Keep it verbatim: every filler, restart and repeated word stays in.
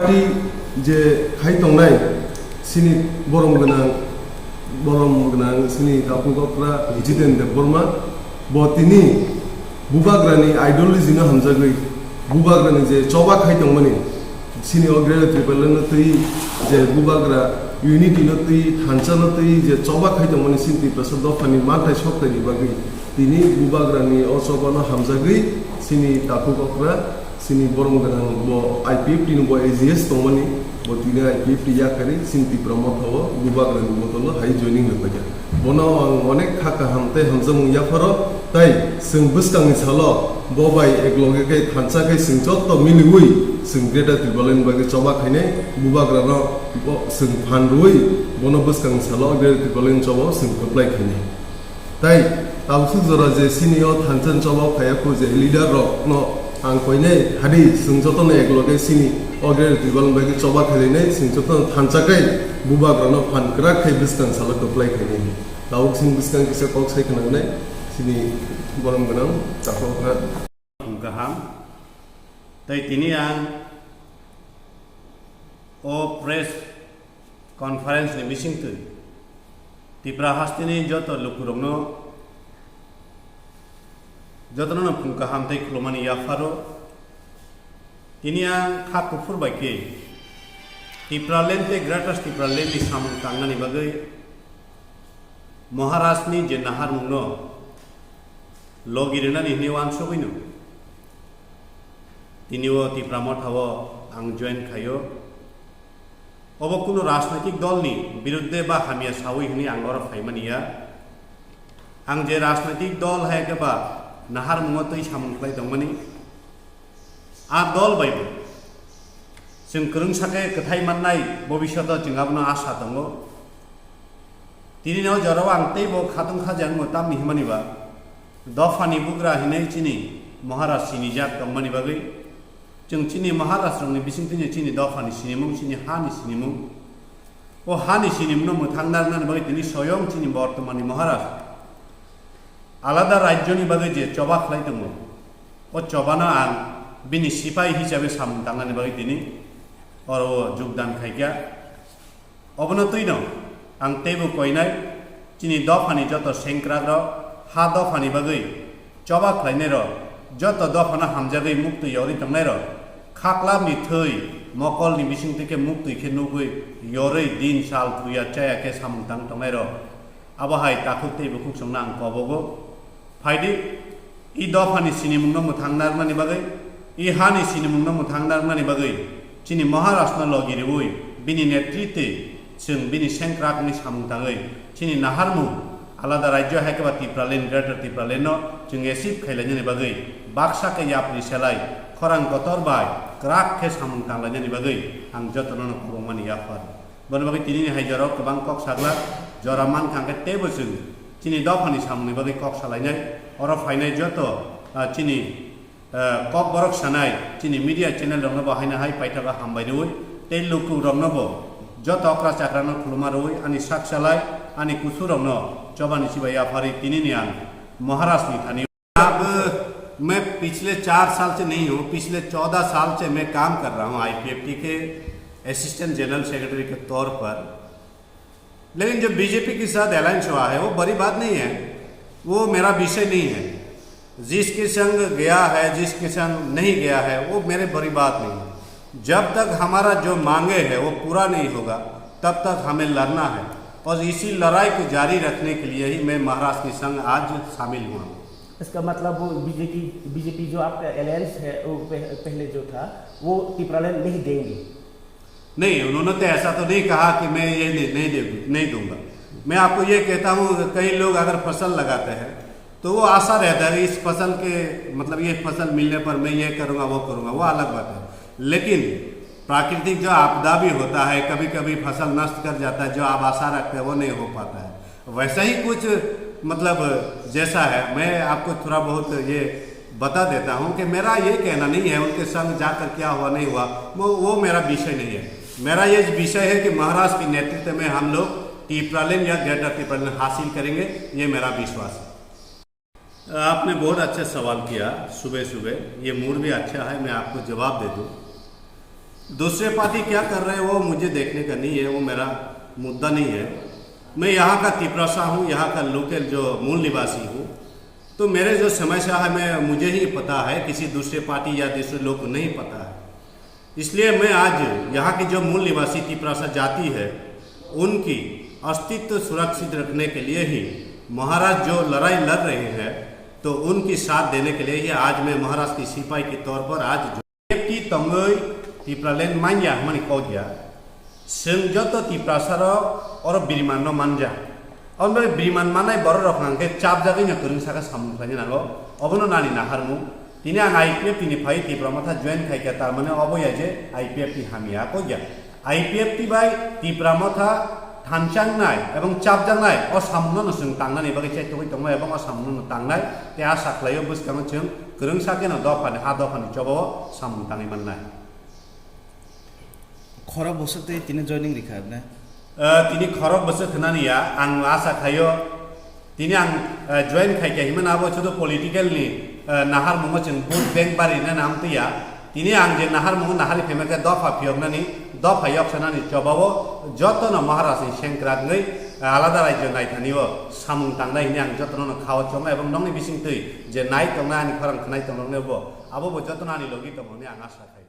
Party je khai tongnai sini borom gwnang, borom gwnang sini takhuk okra Jiten Debbarma, bo tini bubagrani ideology no hamjagwi, bubagrani je choba khai tongmani, sini o Greater Tipraland no twi je bubagra unity no twi, thansa no twi je choba khai tongmani sini Tiprasa dophani manthai soktaini bagwi tini bubagrani o choba no hamjagwi sini takhuk okra sini borom gwnang bo I P F T ni bo A G S tongmani, bo tini I P F T yakarwi sini Tipra Motha o bubagrani bodol o hai joining rwbaikha. Bono ang onek kha kaham tei hamjakmung yapharo, tai chwng bwskangni salo bo bai ekloge khe thansa khe chwng jotto miliwi chwng Greater Tipraland bagwi choba khainai bubagrano bo chwng phan rwui bono bwskangni salo Greater Tipraland choba chwng kwplai khainai. Tai tabuk jora je sini o thansa choba phaiya khu je leader rok no ang koinai hadi chwng jotono ekloge sini o Greater Tipraland bagwi choba khailainai chwng jotono thansa khe bubagrano phan kwrak khai bwskang salo kwplai khainai. Tabuk sini bwskang kisa kok sai khwnangnai sini borom gwnang takhuk okra. Kaham. Tai tini ang o press conference ni bisingtwi Tipra hasteni joto lukurokno jotono no phung kaham tei khulumani yapharo. Tini ang kha kuphur bai khe Tipraland tei Greater Tipraland ni samung tangnani bagwi Maharaj ni je naharmung no logi rwnani hwnwi uansugwi no tini o Tipra Motha o ang join khaio. Obo kunu rajnaitik dol ni birudde ba hamya sawi hwnwi ang oro phaimani ya. Ang je rajnaitik dol hai khe ba naharmungo twi samung khlai tongmani, a dol bai bo chwng kwrwngsa khe kwthai mannai bobisyoto chwng abono asa tongo. Tini no jorao ang teibo khatung khajakno tamni hwnmani ba dophani bugra hinwi chini Maharaj sinijak tongmani bagwi chwng chini Maharaj rokni bisingtwi chini dophani sinimung, chini hani sinimung. O hani sinimungno mwthang narwknani bagwi tini soyong chini bortomani Maharaj alada rajyoni bagwi je choba khlai tongo, o chobano ang bini sipai hisabe samung tangnani bagwi tini oro o jogdan khaikha. Obono twino ang teibo koinai, chini dophani joto sengkrakrok ha dophani bagwi choba khlainairok, joto dophano hamjagwi muktwi yorwi tongnairok, khaklapni thwi mokolni bisingtwi khe muktwi khe nugwi yorwi din sal thuya chaya khe samung tang tongnairok, abo hai takhuk tei bukhuk chwngno ang kobogo. Phaidi, i dophani sinimungno mwthang narwknani bagwi, i hani sinimungno mwthang narwknani bagwi, chini Maharajno logi rwui, bini netritwi chwng bini sengkrak wngwi samung tangwi, chini naharmung alada rajyo hai khe ba Tipraland, Greater Tipralandno chwng achieve khailainani bagwi, baksa khe yapri selai, khorang kotor bai kwrak khe samung tanglainani bagwi ang jotono no khulumani yaphar. Boni bagwi tinini hai jorao kwbang kok saglak, jora mankha hwnkhe teibo chwng chini dophani samungni bagwi kok salainai. Oro phainai joto, ah, chini, ah, kok borok sanai, chini media channel rokno bo haino hai paithago hambai rwui, tei lukurokno bo joto okra chakrano khuluma rwui ani sak salai, ani kusurokno chobani chibai yapharwi tinini ang Maharajni thani. अब मैं पिछले चार साल से नहीं हूँ, पिछले चौदह साल से मैं काम कर रहा हूँ आईपीएफटी के असिस्टेंट जनरल सेक्रेटरी के तौर पर। लेकिन जो बीजेपी के साथ अलायंस हुआ है, वो बड़ी बात नहीं है, वो मेरा विषय नहीं है। जिसके संग गया है, जिसके संग नहीं गया है, वो मेरे बड़ी बात नहीं है। जब तक हमारा जो मांगे है, वो पूरा नहीं होगा, तब तक हमें लड़ना है। और इसी लड़ाई को जारी रखने के लिए ही मैं महाराज के संग आज शामिल हुआ हूँ। इसका मतलब वो बीजेपी, बीजेपी जो आपका अलायंस है, वो पह-, पहले जो था, वो टिपरालैंड नहीं देंगे? नहीं, उन्होंने तो ऐसा तो नहीं कहा कि मैं ये नहीं, नहीं दे, नहीं दूंगा। मैं आपको ये कहता हूँ, कई लोग अगर फसल लगाते हैं, तो वो आशा रहता है कि इस फसल के, मतलब, ये फसल मिलने पर मैं ये करूँगा, वो करूँगा, वो अलग बात है। लेकिन प्राकृतिक जो आपदा भी होता है, कभी-कभी फसल नष्ट कर जाता है, जो आप आशा रखते हैं, वो नहीं हो पाता है। वैसा ही कुछ, मतलब, जैसा है, मैं आपको थोड़ा बहुत ये बता देता हूँ कि मेरा ये कहना नहीं है उनके संग जाकर क्या हुआ, नहीं हुआ, वो, वो मेरा विषय नहीं है। मेरा ये विषय है कि महाराज के नेतृत्व में हम लोग टिपरालैंड या ग्रेटर टिपरालैंड हासिल करेंगे, ये मेरा विश्वास है। आपने बहुत अच्छा सवाल किया सुबह सुबह, ये मूड भी अच्छा है, मैं आपको जवाब दे दूँ। दूसरे पार्टी क्या कर रहे हैं, वो मुझे देखने का नहीं है, वो मेरा मुद्दा नहीं है। मैं यहाँ का तिपरासा हूँ, यहाँ का लोकल जो मूल निवासी हूँ। तो मेरे जो समस्या है, मैं, मुझे ही पता है, किसी दूसरे पार्टी या दूसरे लोग को नहीं पता है। इसलिए मैं आज यहाँ की जो मूल निवासी तिपरासा जाति है, उनकी अस्तित्व सुरक्षित रखने के लिए ही महाराज जो लड़ाई लड़ रहे हैं, तो उनकी साथ देने के लिए ही आज मैं महाराज की सिपाही के तौर पर आज जो P F T tongwi Tipraland manya hwnmani kok ya. Chwng joto Tiprasarok oro birimanno manja. Aboni bagwi biriman manai bororok hwnkhe chapjagwino kwrwngsa khe samung khlaina nango. Obono nani naharmung. Tini ang I P F T ni phai Tipra Motha join khaikha, tar mane obo ya je I P F T hamya kok ya. I P F T bai Tipra Motha thanchaknai ebong chapjaknai o samungno no chwng tangnani bagwi chaithogwi tongnai ebong o samungno no tangnai. Tei asa khlaio bwskango chwng kwrwngsa kheno dophani ha dophani chobao samung tangwi mannai. Khorok bwswk tei tini joining rikha ne? Eh, tini khorok bwswk hwnani ya, ang asa khaio tini ang, eh, join khaikha himani abo sudu political ni, eh, naharmungo chwng vote bank bari nani amtwi ya. Tini ang je naharmungo nahari phaima khe dopha phiyoknani, dopha yoksanani chobao jotono Maharaj ni sengkrak wngwi, eh, alada rajyo naithanio samung tangnai hwnwi ang jotono no khao chongo ebong nokni bisingtwi je nai tongnai ani khorang khwnai tongrokno bo abo bo jotono ani logi tongo hwnwi ang asa khaio.